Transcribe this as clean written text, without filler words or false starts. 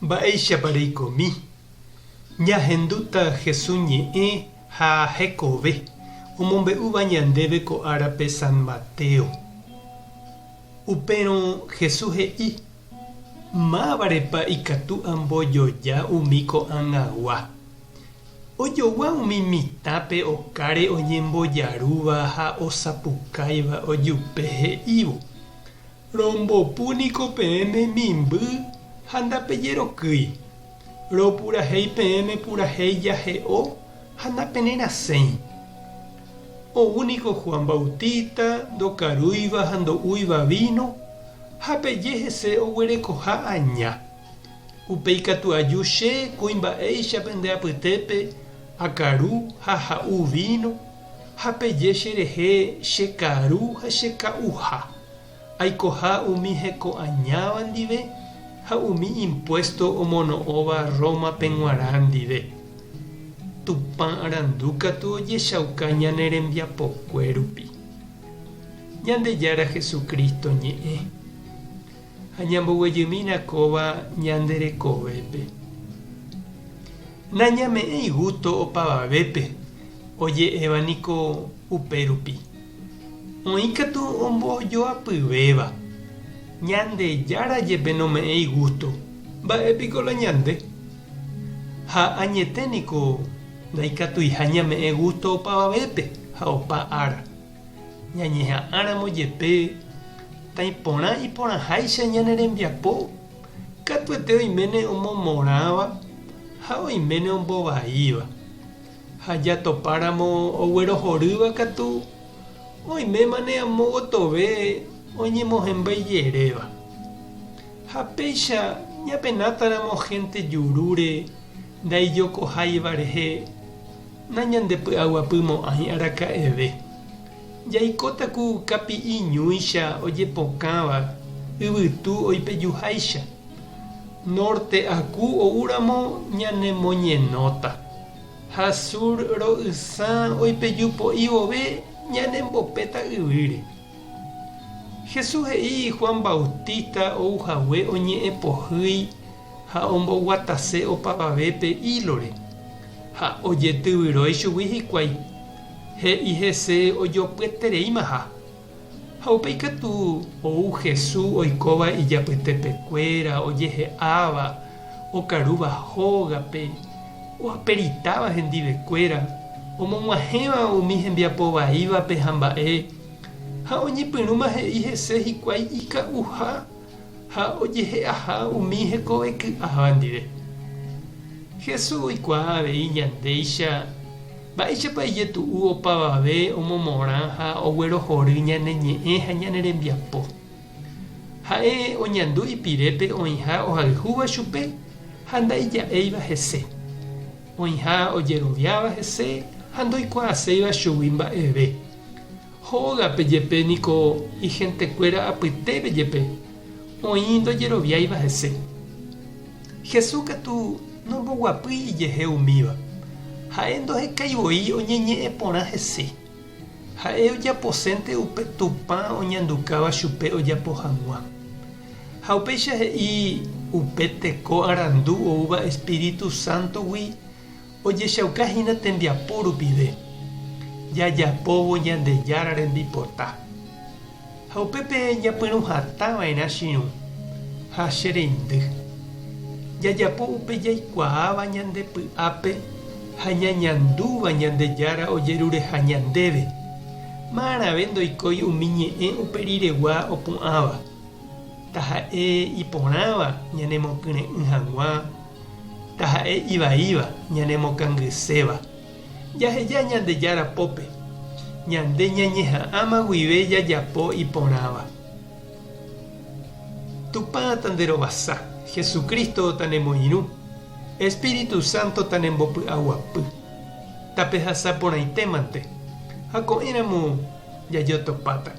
Mba'éichapa reikomi? Ñahendúta Jesús ñe'ẽ ha hekove, omombe'úva ñandéve ko árape San Mateo. Upérõ Jesús he'i, Mávarepa ikatu ambojoja umi ko'ag̃agua? Ojogua umi mitãpe okáre oñembojarúva ha osapukáiva ojupe he'ívo, Rombopu niko peẽme mimby ha ndapejerokýi. Ropurahéi peẽme purahéi jahe'o ha napenerasẽi. Ou niko Juan Bautista ndokarúiva ha ndo'úiva víno ha peje hese oguerekoha aña. Upéi katu aju che kuimba'éicha pende apytépe akaru ha ha'u víno ha peje cherehe che karu ha che ka'uha. Aikoha umi heko añáva ndive ha umi impuésto omono'õva Rómape g̃uarã ndive. Tupã arandu katu ojechauka ñane rembiapokue rupi. Ñandejára Jesucristo ñe'ẽ. Ha ñamboguejymína kóva ñande rekovépe. Nañame'ẽi gústo opavavépe oje'éva niko upe rupi. Oĩ katu ombojoapyvéva. Ñandejára jepe nome'ẽi gústo, mba'e piko la ñande? Ha añete niko ndaikatuiha ñame'ẽ gústo opavavépe ha opa ára. Ñañeha'ãramo jepe taiporã iporãháicha ñane rembiapo, katuete oiméne omomorãva ha oiméne ombovaíva. Ha jatopáramo oguerohorýva katu, oimémane amo gotove oñemohemba ijeréva. Ha péicha ñapenátaramo hénte jurúre ndaijokoháiva rehe, nañandepy'aguapymo'ãi araka'eve. Jaikóta ku kapi'i ñúicha ojepokãva yvytu oipejuháicha. Nórte aku oúramo ñanemoñenóta, ha sur ro'ysã oipeju po'i vove ñanembopéta yvýre. Jesús he'i Juan Bautista ou hague oñe'ẽ pohýi ha omboguatase opavavépe ílore, ha ojetyvyrói chugui hikuái, he'i hese ojopyetereímaha. Ha upéi katu ou Jesús oikóva ijapytepekuéra, ojehe'áva, okarúva hógape, oaperitáva hendivekuéra, omog̃uahẽva umi hembiapo vaívape ha mba'e, ha oñepyrũma he'i hese hikuái ika'uha ha ojehe'aha umi hekove ky'áva ndive. Jesús oikuaa avei ñandéicha mba'éichapa ijetu'u opavave omomorã ha oguerohory ñane ñe'ẽ ha ñane rembiapo. Ha'e oñandu ipirépe oĩha ohayhúva chupe ha ndaija'éiva hese, oĩha ojeroviáva hese ha ndoikuaaséiva chugui mba'eve. Hógape jepe niko ihentekuéra apytépe jepe oĩ ndojeroviáiva hese. Jesús katu nomboguapýi ijehe umíva. Ha'e ndohekái voi oñeñe'ẽ porã hese. Ha'e ojaposénte upe Tupã oñandukáva chupe ojapo hag̃ua. Ha upéicha he'i upe teko arandu oúva Espíritu Sántogui Ojechauka hína tembiapo rupive, jajapóvo Ñandejára rembipota. Ha upépe ñapyrũ hatã va'erã che irũ ha che reindy. Jajapo upe jaikuaáva ñande py'ápe ha ñañandúva Ñandejára ojerureha ñandéve. Marãve ndoikói umi ñe'ẽ upe riregua opu'ãva, taha'e iporãva ñanemokyre'ỹ hag̃ua, Taha'e ivaíva ñanemokangyséva, jaheja Ñandejára pópe, ñande ñañeha'ãma guive jajapo iporãva. Tupã tanderovasa, Jesucristo tanemoirũ, Espíritu Santo tanembopy'aguapy. Tapehasa porãitémante, ha ko'ẽramo jajotopáta.